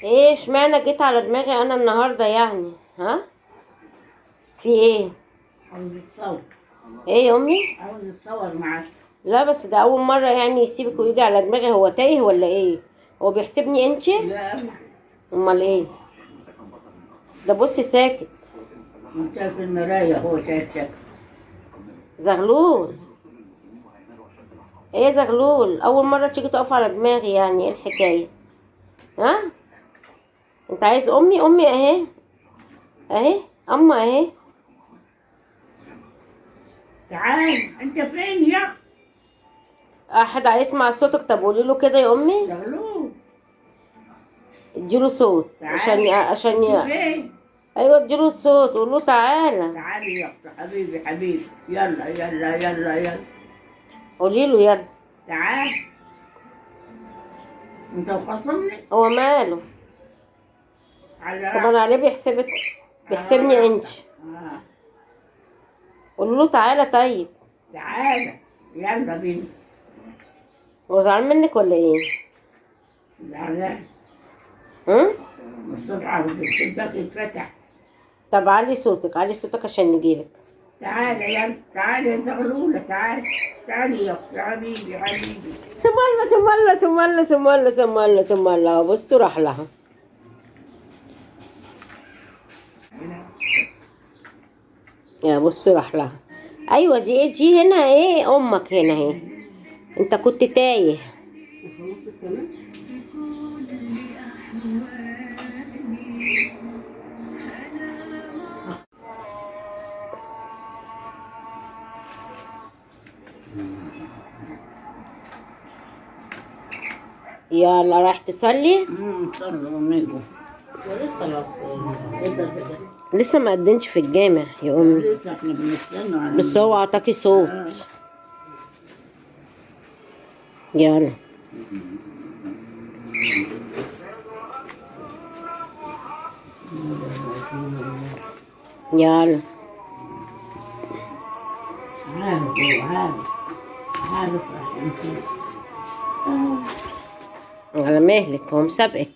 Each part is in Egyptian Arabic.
ايه اشمعنى جيت على دماغي انا النهارده يعني؟ ها في ايه؟ عاوز اتصور. ايه يا امي؟ عاوز اتصور معاك. لا بس ده اول مرة يعني يسيبك ويجي على دماغي. هو تايه ولا ايه؟ هو بيحسبني انت؟ لا. امال ايه ده؟ بصي ساكت. انت شايف المراية، هو شايف شكله. زغلول، ايه يا زغلول؟ اول مرة تيجي تقف على دماغي يعني، ايه الحكاية؟ ها انت عايز امي؟ امي اهي اهي، اما اهي. تعال انت فين يا اخت؟ احد هيسمع صوتك؟ طب قولي له كده يا امي. زغلول اديله صوت. تعال. عشان انت فين؟ ايوه اديله الصوت، قول له تعالى. تعالي يا اخت، حبيبي حبيبي، يلا يلا يلا يلا. قولي له يلا تعال. انت وخصمني؟ هو ماله؟ على طب انا عليه بيحسبك، بيحسبني انت. قول له تعالى. طيب تعالى يلا بينا. هو زعلان منك ولا ايه؟ زعلان الصبح، عاوز الشباك يتفتح. طب علي صوتك، علي صوتك عشان نجيلك. تعالى يلا، تعالى يا زغلولة، تعالى تعالي يا اختي، حبيبي حبيبي. سم الله سم الله سم الله سم الله سم الله سم الله. بصوا راح لها. يا بصوا راح لها. ايوه دي ايه؟ دي هنا ايه؟ امك هنا اهي. انت كنت تايه. يلا رايح تصلي؟ لسه ما قدمش في الجامع يا امي. لسه احنا بنستنى على بس هو اعطاكي صوت. يلا يلا. عارف عارف عارف. على مهلك، هو مسابقك.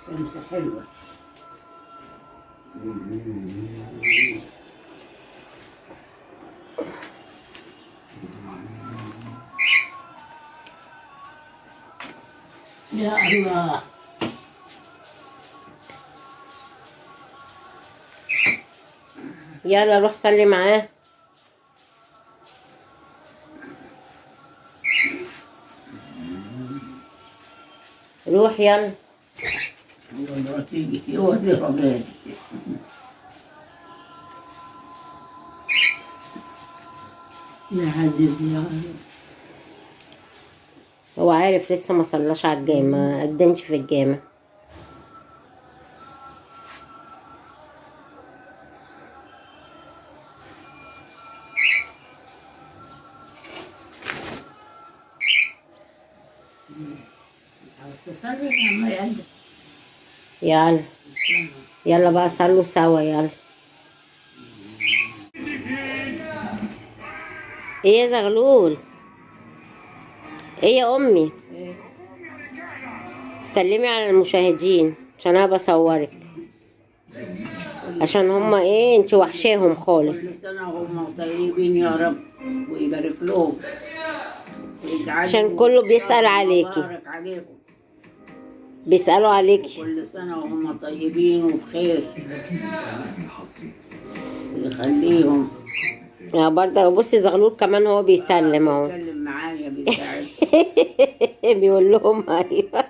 الشمس حلوة. يا الله. يلا روح صلي معاه. روح يلا. هو دي رجالي. يا عزيز يا عزيز. هو عارف لسه ما صلاش على الجامع، ما قدمش في الجامع. يلا يلا بقى صلوا سوا. يلا. ايه يا زغلول؟ ايه يا امي؟ سلمي على المشاهدين عشان انا بصورك، عشان هما ايه انت وحشاهم خالص. كل سنة وهم طيبين يا رب ويبارك لهم، عشان كله بيسأل عليكي. بيسألوا عليكي. كل سنة وهم طيبين وبخير، ويخليهم. يا برضه بصي زغلول كمان هو بيسلم اهو. بيتكلم معايا بيساعد. بيقول لهم ايوه.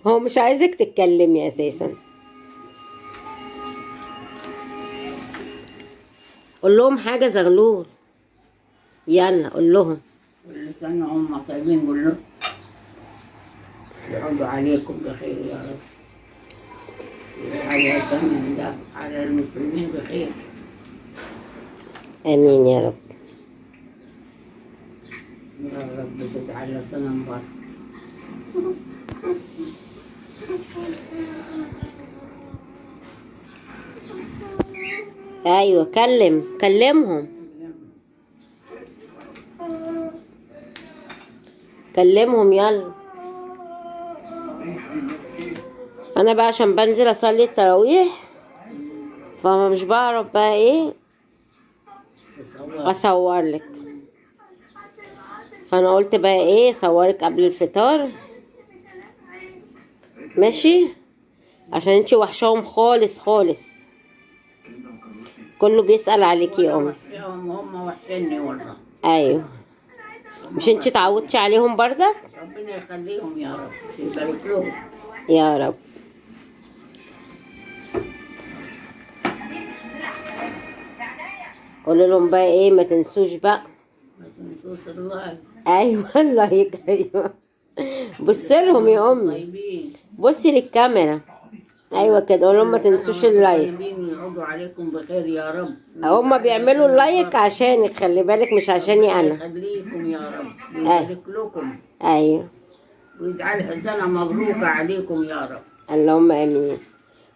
هو مش عايزك تتكلمي اساسا. قول لهم حاجة زغلول. يلا قول لهم. كل سنة وهم طيبين، قول لهم يعود عليكم بخير يا رب، على سنة ده على المسلمين بخير. امين يا رب. يا رب تتعلى سنة مباركة. ايوه كلمهم. كلمهم يلا. انا بقى عشان بنزل اصلي التراويح فمش بعرف بقى ايه اصور لك، فانا قلت بقى ايه اصورك قبل الفطار، ماشي؟ عشان انتي وحشاهم خالص خالص، كله بيسأل عليكي يا امي. هم وحشني والله. ايوه، مش انتي اتعودتي عليهم بردك؟ ربنا يخليهم يا رب، يبارك لهم يا رب. قولي لهم بقى ايه، ما تنسوش بقى، ما تنسوش ال like. ايوه ال like. ايوه بصي لهم يا امي، بصي للكاميرا. ايوه كده، قول لهم ما تنسوش ال like. طيبين ويعودوا عليكم بخير يا رب. هما بيعملوا ال like عشانك، خلي بالك، مش عشاني انا. يخليكم يا رب ويبارك لكم. ايوه، ويجعلها سنة مبروكه عليكم يا رب. اللهم امين.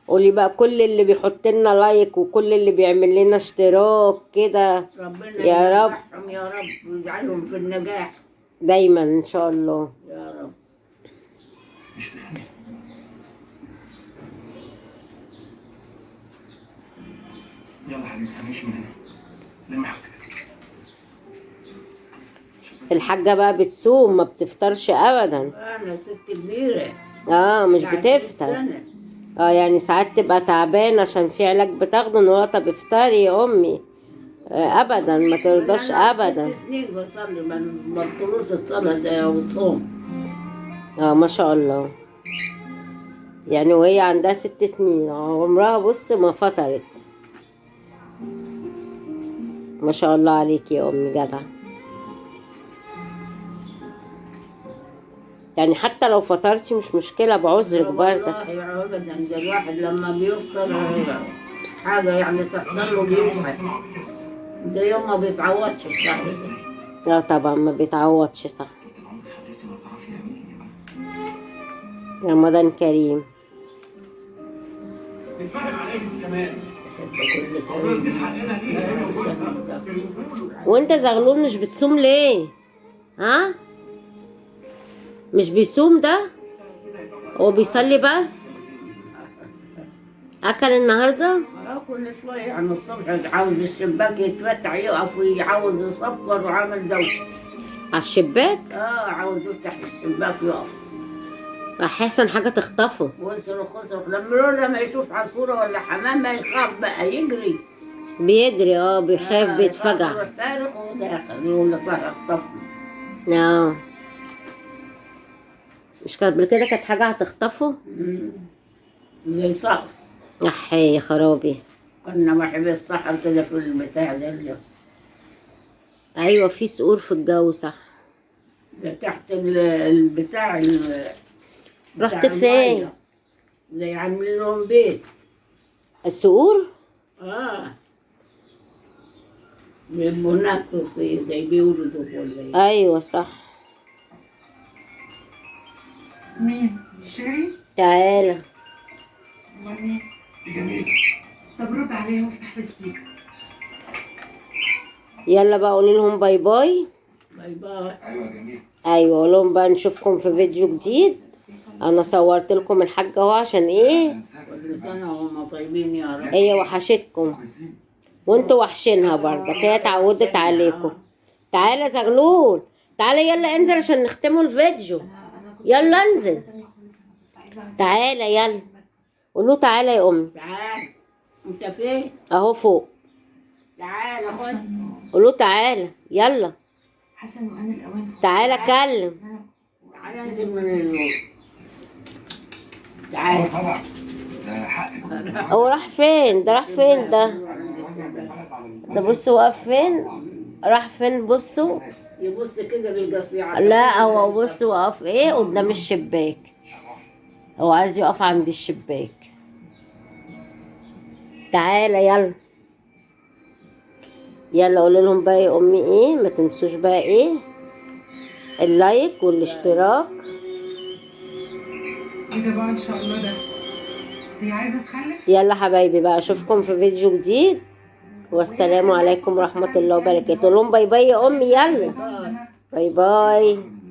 قولي بقى كل اللي بيحط لنا like وكل اللي بيعمل لنا اشتراك كده، ربنا يا رب ينجحهم يا رب ويجعلهم في النجاح دايما ان شاء الله يا رب. يلا حبيبي هنمشي من هنا. لم حاجتك. الحاجة بقى بتصوم، ما بتفطرش ابدا. انا ست كبيرة. مش بتفطر. يعني ساعات تبقى تعبانة عشان في علاج بتاخده، نقول طب افطري يا امي. ابدا ما ترضاش ابدا. 6 سنين بصلي، ما بطلوش الصلاة ده والصوم. ما شاء الله، يعني وهي عندها 6 سنين عمرها بص ما فطرت. ما شاء الله عليك يا امي، جدع. يعني حتى لو فطرتي مش مشكلة، بعذرك برضك. والله ابدا، ده الواحد لما بيفطر حاجة يعني تحصل له بيفرح، ده يوم ما بيتعوضش بصراحة. لا طبعا ما بيتعوضش، صح. رمضان كريم. وانت زغلول مش بتصوم ليه؟ ها؟ مش بيصوم ده؟ هو بيصلي بس؟ اكل النهارده؟ كل شوية يعني الصبح عاوز الشباك يتفتح يقف وعاوز يصفر وعامل دوشه على الشباك؟ عاوز يفتح الشباك يقف. احسن حاجة تخطفه. ويصرخ يصرخ لما يشوف عصفوره ولا حمام ما يخاف بقى، يجري. بيجري، بيخاف، بيتفجع. يروح صارخ وداخل يقول لك راح اخطفني. مش قبل كده كانت حاجة هتخطفه؟ زي صقر. احي يا خرابي. كنا بحب الصحر كده في البتاع ده. ايوه في صقور في الجو، صح. ده تحت البتاع. رحت فين؟ زي عاملين لهم بيت. الصقور؟ بيبقوا هناك زي بيولدوا ولا ايه؟ ايوه صح. مين؟ شيري؟ تعالى. مين؟ دي جميلة. طب رد عليها وافتح ال speaker. يلا بقى قولي لهم bye bye. bye bye. ايوه جميل. ايوه قول لهم بقى نشوفكم في فيديو جديد. انا صورت لكم الحاجة اهو عشان ايه؟ كل سنة وهم طيبين يا رب. هي وحشتكم وانتوا وحشينها برضك، هي اتعودت عليكم. تعالى زغلول، تعالى يلا انزل عشان نختموا الفيديو. يلا انزل، تعالى يلا. قولوا تعالى يا امي. تعالى. انت فين؟ اهو فوق. تعالى خد. قولوا تعالى يلا. حسن وانا الاوان. تعالى كلم. تعالى انزل من النور. تعالى. طبعا ده حقك. هو راح فين ده؟ راح فين ده؟ ده بص واقف فين؟ راح فين؟ بصوا يبص كده بيلقى في عصا. لا هو بص واقف ايه قدام الشباك، هو عايز يقف عند الشباك. تعالى يلا يلا. قولي لهم بقى يا امي ايه، ما تنسوش بقى ايه اللايك والاشتراك. ايه ده بقى ان شاء الله، ده هي عايزه تخلف. يلا حبايبي بقى اشوفكم في فيديو جديد، والسلام عليكم ورحمة الله وبركاته. قول لهم bye bye يا امي. يلا bye bye.